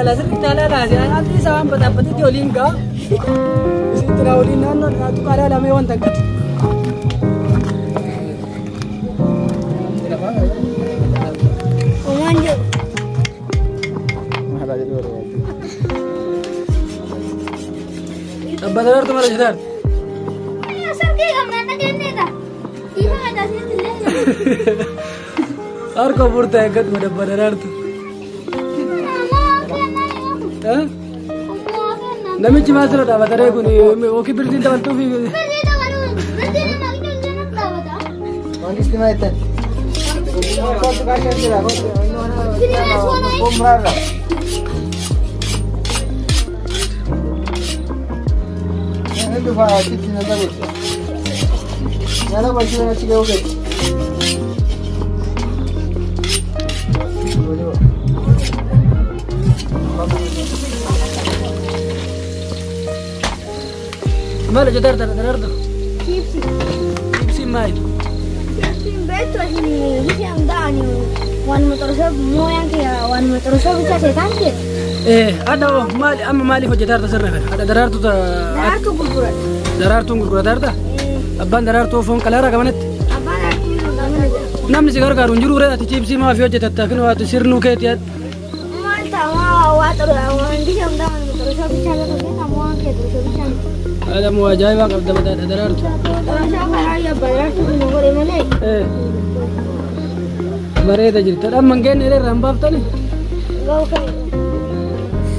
Laala sirriitti naa laala. Anti isaa waan baxaabbatetti oliin gaa. Isitti naa oliin naannoo naa tuqaa laalamee wanta akkati. Omaan jedhu. Abbaa daraartu mala jedhaan. Sargii qabnaan dhageenyeedha. Dhiifa mataasitti illee. Harka furtaa eeggadhu abbaa daraartu. Namichi maal sirra dhaabataree kun yookiin birdiin dabaltuu fi. Mangisti ma jettan? Kootu kaashaa jira. Kootu muraarra. Inni dhufa achitti nan dhageessa. Nyaata barsiisan achi ga'uu gadi. Maal hojjetaa jirta daraartu? Chiipsii. Chiipsiin maali? Chiipsiin beektu asin bishaan da'ani waan maxxansa mooyaan kee waan maxxansa bicha seetaan kee. Adda maali amma maaliif hojjetaa jirta sirna kana? Adda daraartu Daraartuu gurguradha. Daraartuun gurgurataa jirta? Abbaan daraartuu foon qalaara qabanatti? Abbaan daraartuu gamana jira. Namni si gargaaru hin jiru ree ati chiipsii maaf hojjetatta kinoo ati sirnuu keeti ati. Maal ta'a waa xuru waan bishaan da'ani maxxansa bicha lafa keessa mooyaan kee xursa bishaan. Adamu ajaa'ibaa qabda mataadha daraartu. Xursa karaa abbaa daraartuu kun godhe malee. Bareeda jirta. Amma hin geenne irraa hin baaftani? Ga'u ka'e.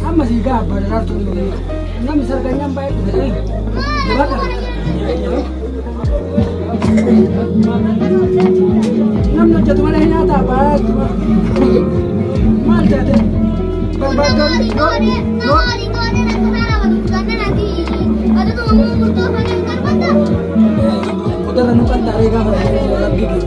Amma sii gaa abbaa daraartuu namni sarganyaan baay'ee dhufe. Namni hojjetu malee hin nyaata abbaa maal taate? Kudarra nu qanxaaree gaafa raggige.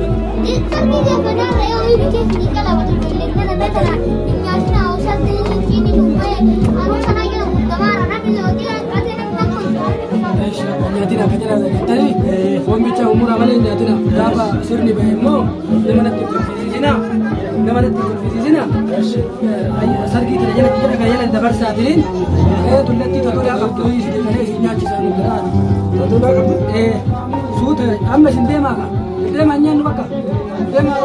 Nyaatina akka jedhan jettanii foon bicha umuraa malee nyaatina gaafa sirni ba'e immoo nama natti kolfisiisina nama natti kolfisiisina sargii kana jala jedha kana jala dabarsaatiniin tullattii totolaa qabdu isin jedhanii isin nyaachisan totolaa qabdu suuta amma isin deemaa ka deemaa nyaannu bakka deemaa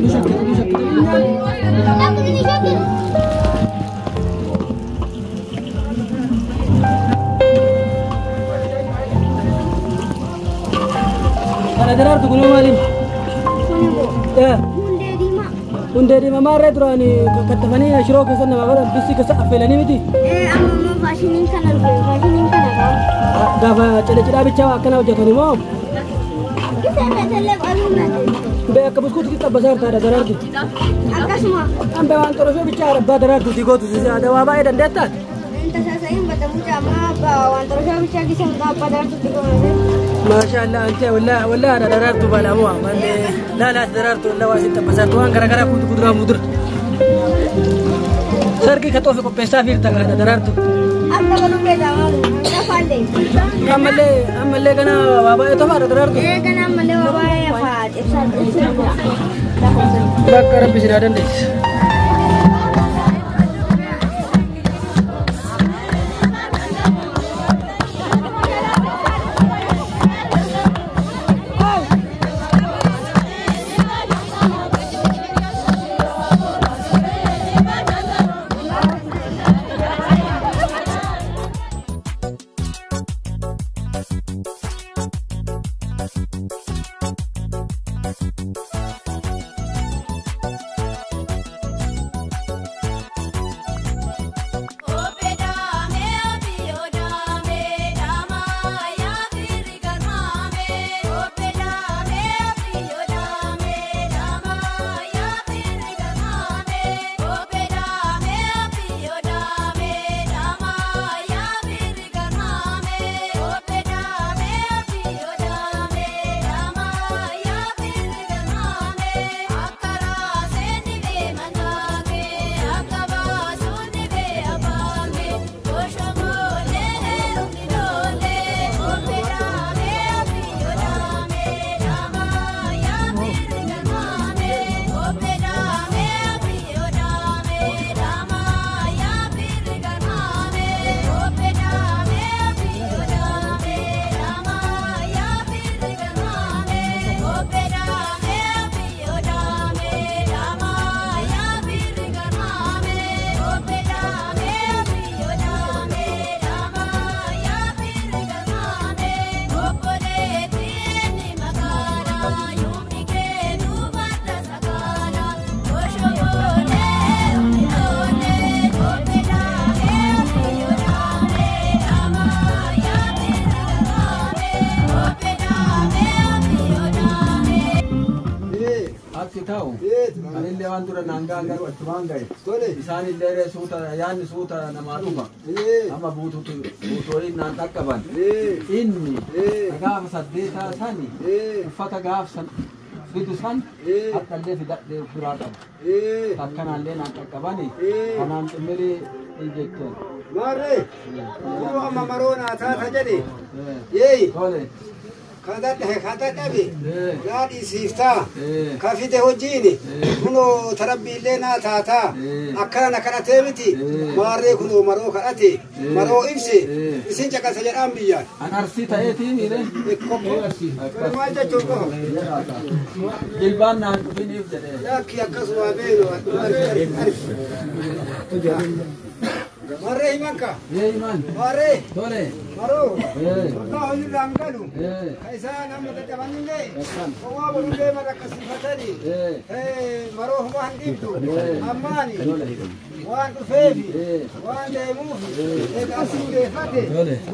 ni shakkite ni shakkite nyaannu. Kana daraartu kunoo maaliif? Hundee diimaa. Hundee diimaa maarree duraan kattafanii shiroo keessa nama godhan bisii keessa affeelanii miti. Amma immoo faashiniin kana dhufe faashiniin kana qaba. Gaafa cidha cidhaa bichaa akkana hojjetan immoo. Kisee feetallee qaluu nate. Bee akka buskuutti xabbasaa jirtaadha daraartu. Akkasuma. Ambee waan xoroshoo bichaa abbaa daraartuuti gootu waa baay'ee dandeettaati. Tasaasa'in batamu caamaa abbaa waan xoroshoo bichaa kisee hundaa abbaa daraartuutti goonate. Maashaallah ante wallahi wallahi ana daraartu baalamu malle la la daraartu wallahi waa sitti xabbasaa waan gara gara kutu kuduraa mudura. Sargii ka xoofe qopheessaa fiirta kana daraartu. Akka baluu beekaa maal hangafaallee. Ammallee ammallee kana waa baay'ee tofaadha daraartu. Kana ammallee waa baay'ee afaa cibsaa cibsaa jira. Bakka rabbi si haa dandeessise. ga'u. Anillee waan dura naan ga'an garuu achumaan ga'e. Isaanillee ree suuta yaanni suuta namaa dhufa. Amma buutuutoyin naan dhaqqaban. Inni gaafa saddeetaa sani uffata gaafsan fidu san harkallee fidadhee of biraa qaba. Akkanaallee naan dhaqqabani. Kanaan ximmirii jechuun. Maarree kunoo amma maroo naa taata jedhe. Yeeyi. Kada dhabe naa dhiisiiftaa ka fide hojiini kunoo tarabbiillee naa taataa akkana kadhatee miti maarree kunoo maroo kadhate maroo ibse isin caqasa jedhaan biyyaan. An arsii ta'eetii miire. Maal jechuun qofa. Jilbaan naan dhufiniif jedhee. Yakki akkasuma beenu. Maarree himanka. Himan. Maarree. Tole. Maroo. Abbaa hojiirraa hin galu. Ka isaan amma dadhabanillee. Homaa bolullee mara akkasiifatanii. Maroo homaa hin dhiibdu. Ammaani. Waan dhufeefi. Waan deemuufi. Egaa asii deeffate.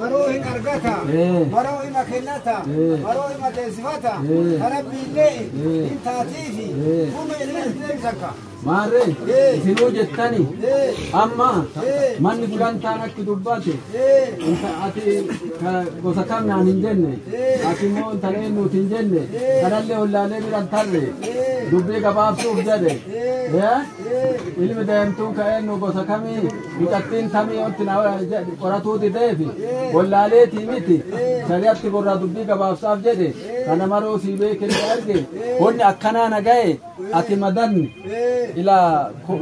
Maroo hin argata. Maroo hima kennata. Maroo hima deessifata. Karabbiillee hin taatiifi. Kun ilmi deemsakka. Maarree isinuu jettani amma manni gulantaan akki dubbate ati gosa kam naan hin jenne ati immoo intala eenyuuti hin jenne kanallee ollaalee biran tarre dubbii gabaabsuuf jedhe ilmi deemtuun ka eenyu gosa kamii mucattiin tamii wanti qoratuu dideefi ollaaleetii miti shari'atti borraa dubbii gabaabsaaf jedhe kana maroo sii beekenne arge wanni akkanaa na ga'e ati madanni ila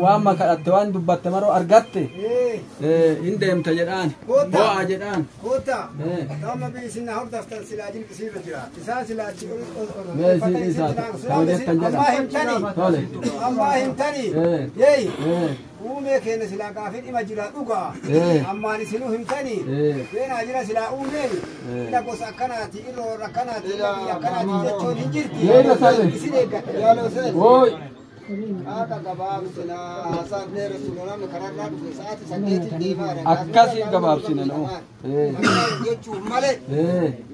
waan makadhatte waan dubbatte maroo argatte hin deemta jedhaan bo'aa jedhaan. Koota amma biisin hordoftan silaa jilbisiirra jira isaan silaa achi ammaa himtanii yeeyi uumee keenya silaa gaafii dhima jira dhugaa ammaan isinuu himtanii seenaa jira silaa uumeen ila gosa akkanaati irra warra akkanaati ila biyya akkanaati jechuun hin jirti isin eeggadha. Akka gabaabsina haasaan dheeressu namni kararraa dhufe sa'aatii saddeetiin deemaa jira. Akkasii gabaabsina noo. Jechuun malee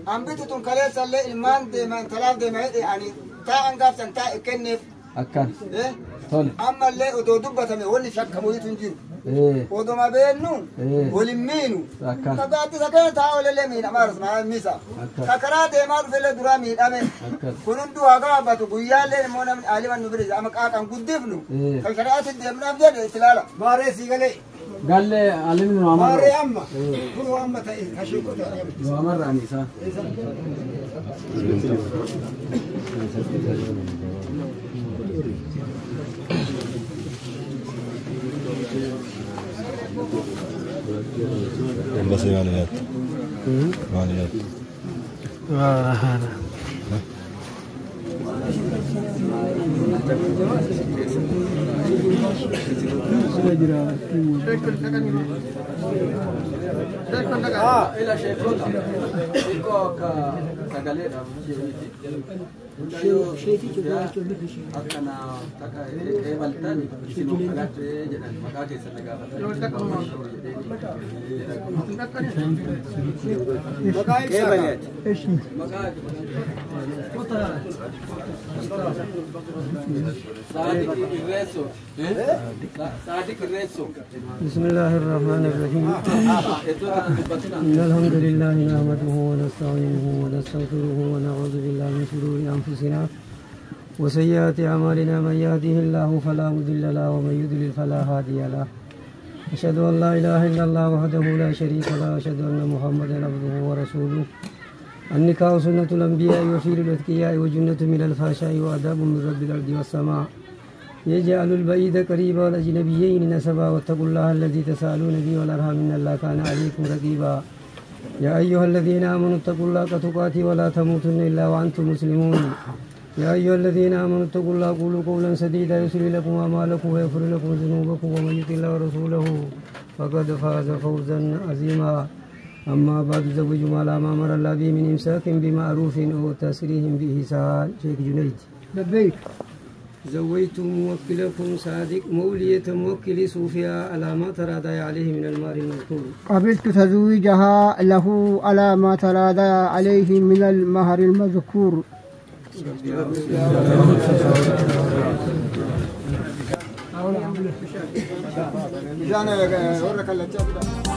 hambitu tun kaleessallee ilmaan deeman talaaf deeman jedhe ani taa'an gaafsan taa'e kenneef. Akkan. Tole. Ammallee odoo dubbatame wanni shakkamuutu hin jiru. Odoma beennu walin miinu. Kagaatti sakee taa'u olellee miidhamaa misa. Ka karaa deemaa dhufellee duraa miidhame. Kun hunduu haa gabaabbatu guyyaallee immoo namni aaliman nu bira amma qaaqan guddifnu. Kan shari'aatti deemnaaf jedhe itti ilaala. Maarree sii galee. Galle alimni nu amarra. Maarree amma. Kun amma ta'e kashee kota. Nu amarra ani isaa. بس ماليات ماليات إلى شيخوتا بسم الله الرحمن الرحيم. إن الحمد لله نحمده ونستعينه ونستغفره ونعوذ بالله من شرور أنفسنا وسيئات أعمالنا، من يهده الله فلا مضل له ومن يضلل فلا هادي له. أشهد أن لا إله إلا الله وحده لا شريك له، وأشهد أن محمدا عبده ورسوله. النكاح سنة الأنبياء وفيل الأتقياء وجنة من الفحشاء وآداب من رب الأرض والسماء. يجعل البعيد قريبا والأجنبيين نسبا. واتقوا الله الذي تساءلون به والأرحام إن الله كان عليكم رقيبا. يا أيها الذين آمنوا اتقوا الله حق تقاته ولا تموتن إلا وأنتم مسلمون. يا أيها الذين آمنوا اتقوا الله قولوا قولا سديدا يصلح لكم أعمالكم ويغفر لكم ذنوبكم، ومن يطع الله ورسوله فقد فاز فوزا عظيما. أما بعد، زوجوا على ما أمر الله به من إمساك بمعروف أو تسريح بإحسان. شيخ جنيد لبيك. زوجت موكلكم صادق مولية موكل صوفيا على ما تراضى عليه من المال المذكور. قبلت تزويجها له على ما تراضى عليه من المهر المذكور. Bishaan warra kallachaa fida.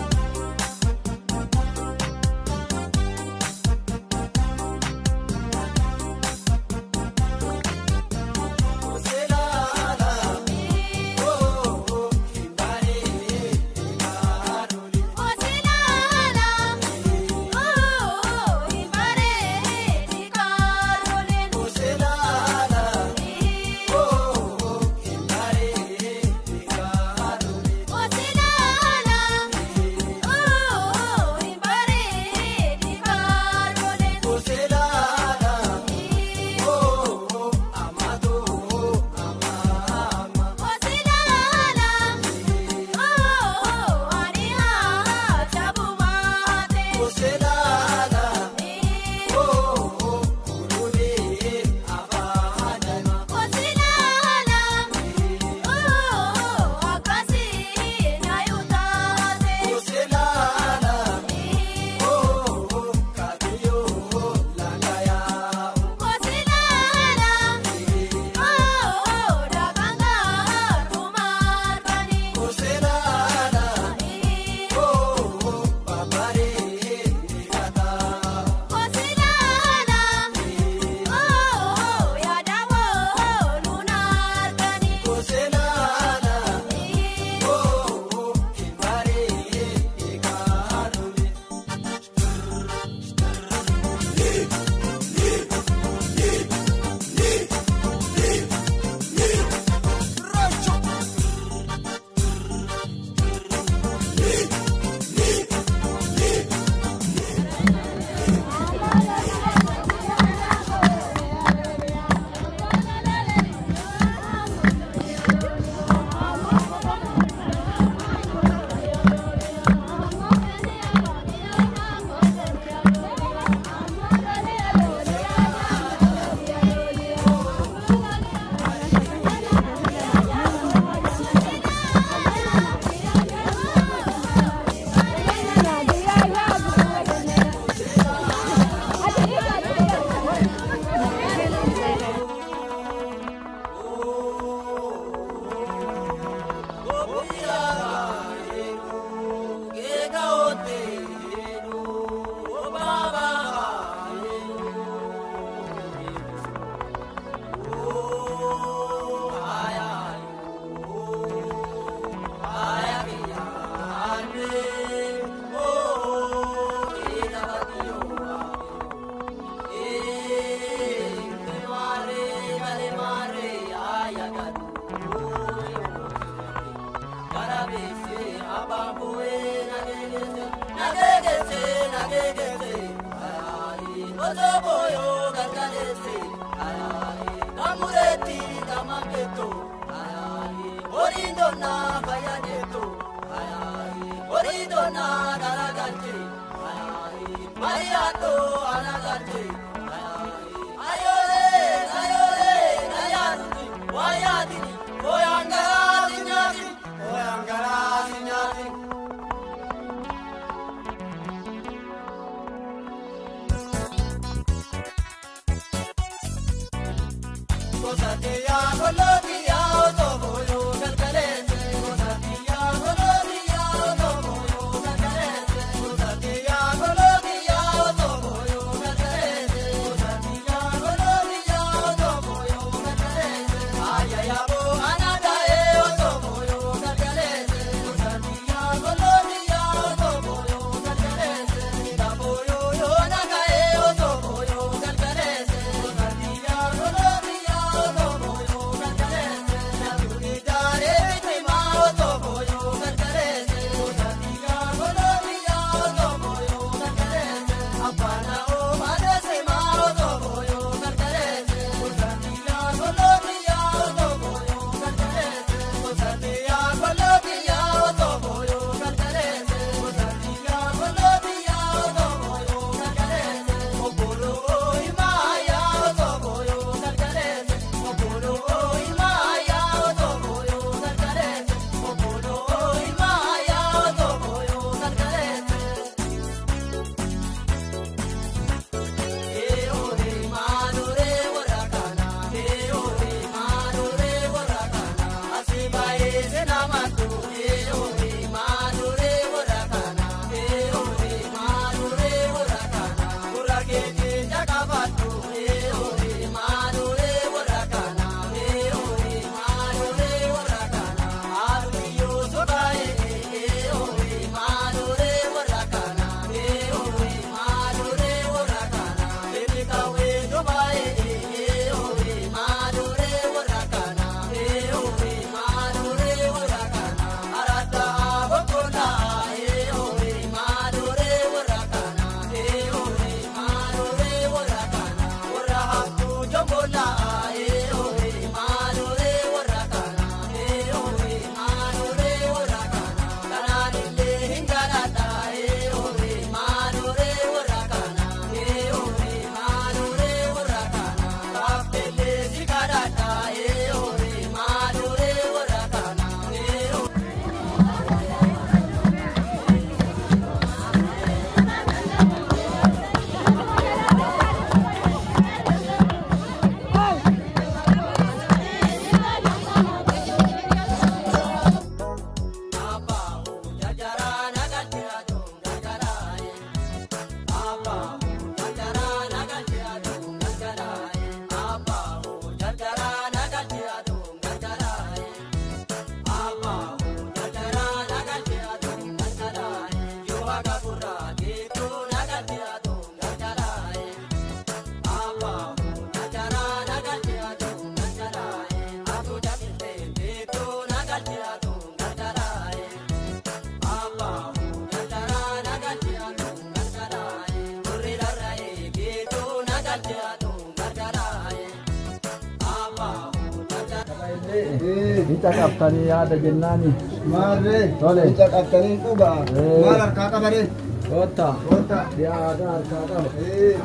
Caqaftanii yaada jennaani. Maarree. Tole. Hin caqaftanii dhugaa. Maal harkaa qabaree? Kotta. Kotta. Dhiyaa aadaa harkaa qaba.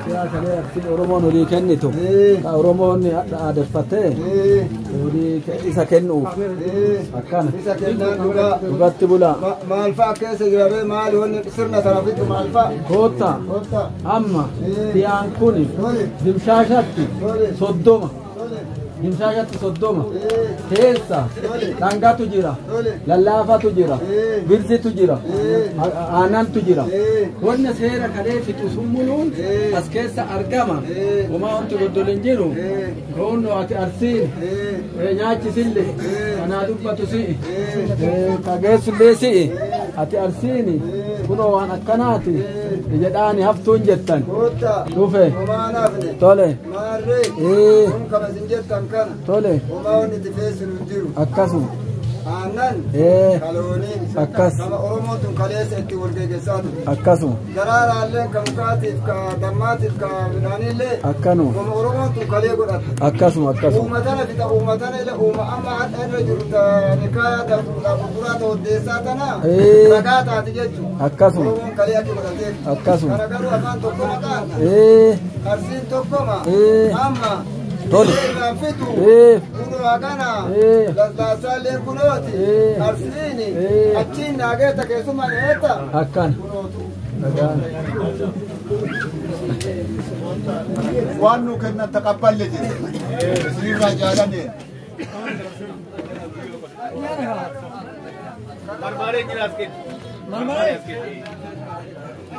Dhiyaa kalee arsiin Oromoon horii kennitu. Ka Oromoon aadeffatee horii isa kennuuf. Akkana. Isa kennaan dhugaa. Dhugatti bulaa. Maal fa'a keessa jiraree maali wanni sirna sana fixu maal fa'a? Kotta. Kotta. Amma dhiyaan kun dimshaashatti 30. Dimshaashatti 30. Keessa dhangatu jira. Lallaafatu jira. Birzitu jira. Aanantu jira. Wanni seera kalee fixu summunuun as keessa argama. Homaa wanti goddol hin jiru. Koonno ati arsiin nyaachisillee kanaa dubbatu si'i. Kageessullee si'i. Ati arsiini kunoo waan akkanaati jedhaani haftuun jettan. Dhufe. Tole. Maarree. Kun kama isin jettan kana. Tole. Homaa wanni itti feesinu hin jiru. Akkasuma. Aannan. Kaloonii. Akkas. Kama Oromoon tun kaleessa itti wal geggeessaa ture. Akkasuma. Daraaraallee ka mukaatiif ka dammaatiif ka midhaaniillee. Akkanuma. Kama Oromoon tun kalee godhatte. Akkasuma akkasuma. Uummatana fixa uummatana ila uuma amma hadha irra jiru ta nikaa ta fuudhaa gurguraa ta oddeessaa tana. Ragaa taati jechuudha. Akkasuma. Oromoon kalee akka godhateef. Akkasuma. Kana garuu afaan tokko maqaan. Arsiin tokkoma. Amma. Tole. Fitu. Kunoo kana. Lallaasaallee kunooti. Arsiini. Achiin naageeta keessumaa eetta. Akkana. Kunootu. Waan nu kennan taqabballe jedhe. Isinirraa jaalanne. Marmaree jira as keessa. Marmaree as keessa.